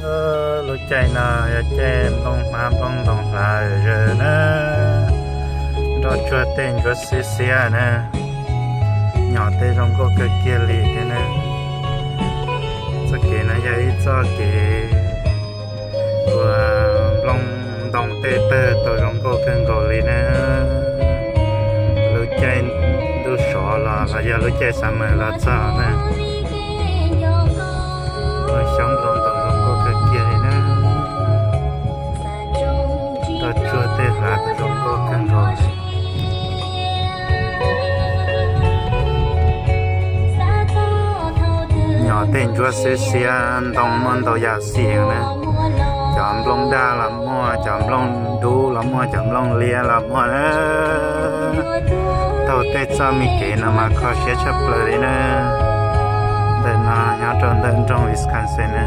Lub caij no yog caij nplooj hmab nplooj ntoos hlav zawg na, nroj tsuag tej ntsuav xiab xiab na, nyom tej zoo nkauj kawg kiag li thiab na. Txoj kev no yog ib txoj kev uas nplooj ntoo tej tawg tau zoo nkauj kawg nkaus li na. Lub caij ntuj sov los los yog lub caij summer los txog na, xyoob nplooj ntoos zoo nkauj kawg kiag li na. Nroj tsuag tej hlav zoo nkauj kawg nkaus. Nyom tej ntsuav xiab xiab, ntoo muaj ntau yam xim na. Cov nplooj daj los muaj, cov nplooj dub los muaj, cov nplooj liab los muaj na. Taug tej txoj me kev no mas kho siab tshaj plaws li na. Ntawm no nyob rau ntawm nroog Wisconsin na.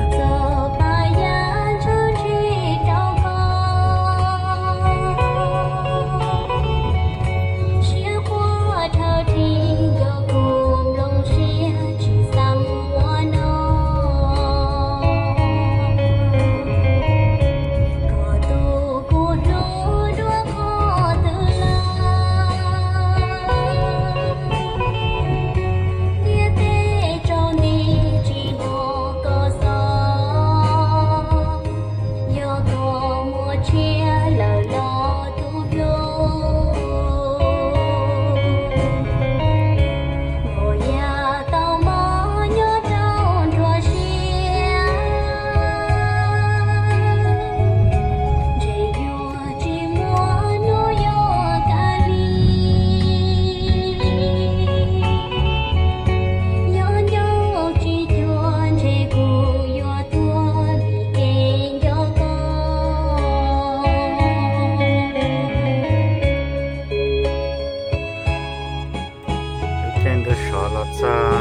Lub caij ntuj sov los txog,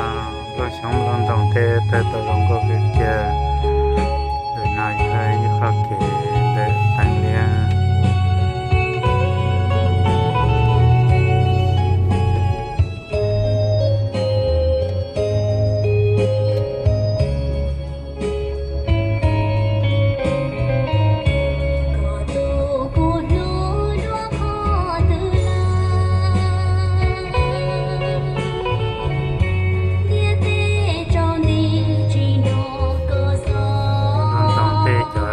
nplooj xyoob nplooj ntoos tej tawg tau zoo nkauj kawg kiag. Ntawm no yog ib qho kev ntawm teeb liab. Tej cov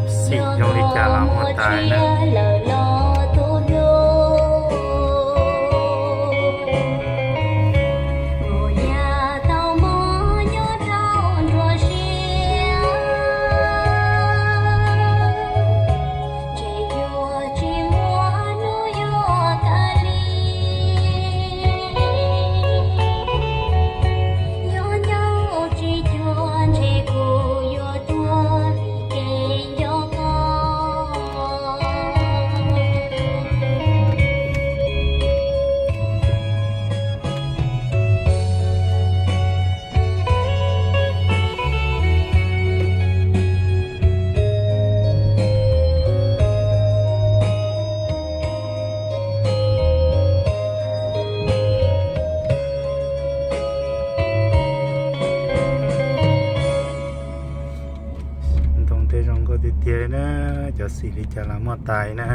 xim zoo li cas los muaj tais na. Ntoo tej zoo nkauj tiag tiag na, cov xim li cas los muaj tais na.